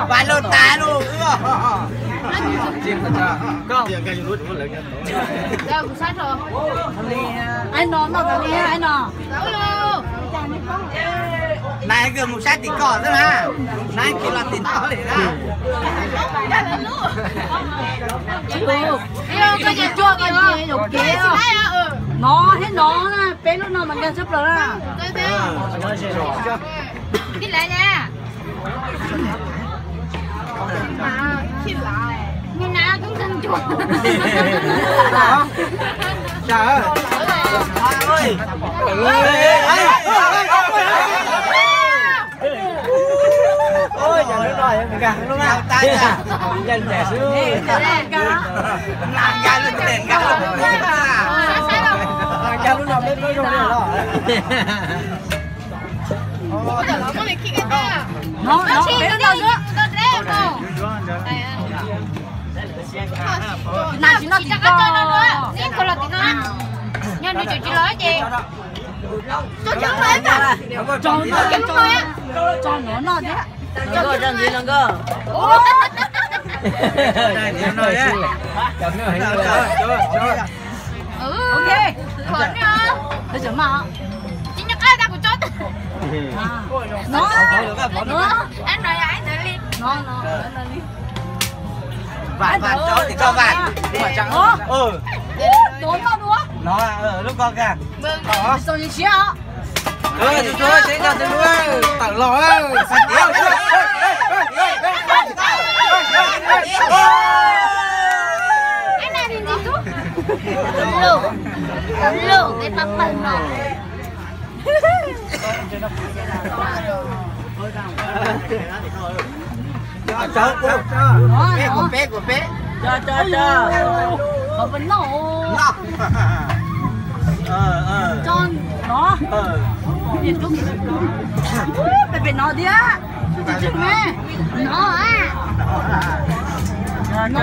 Vài lô tài luôn. Ai no no ta li ai no. Nai kws mus saib tim ko xwb na, nai kws los tim no li na. Koj ces cua koj ces yuav kev no thiab no na, peb lub no mas nkag tshaj plaws na. No, no, peb lub no xwb. Nas tsis noj tim ko. Nyob nws tseem tsis los ces tso no noj thiab. Ok. Tsis nyob qab tag kuv tso. No, no, no. Vam, vam rau tim ko vam. Tuav noj dua. No, lub ko kag. Txaus siab. Tawm los. Lub, lub, peb pab pawg no. Peb, kuv peb, kuv peb. Qhov peb noj. Tso no. Peb pem no thiab. No, no, no.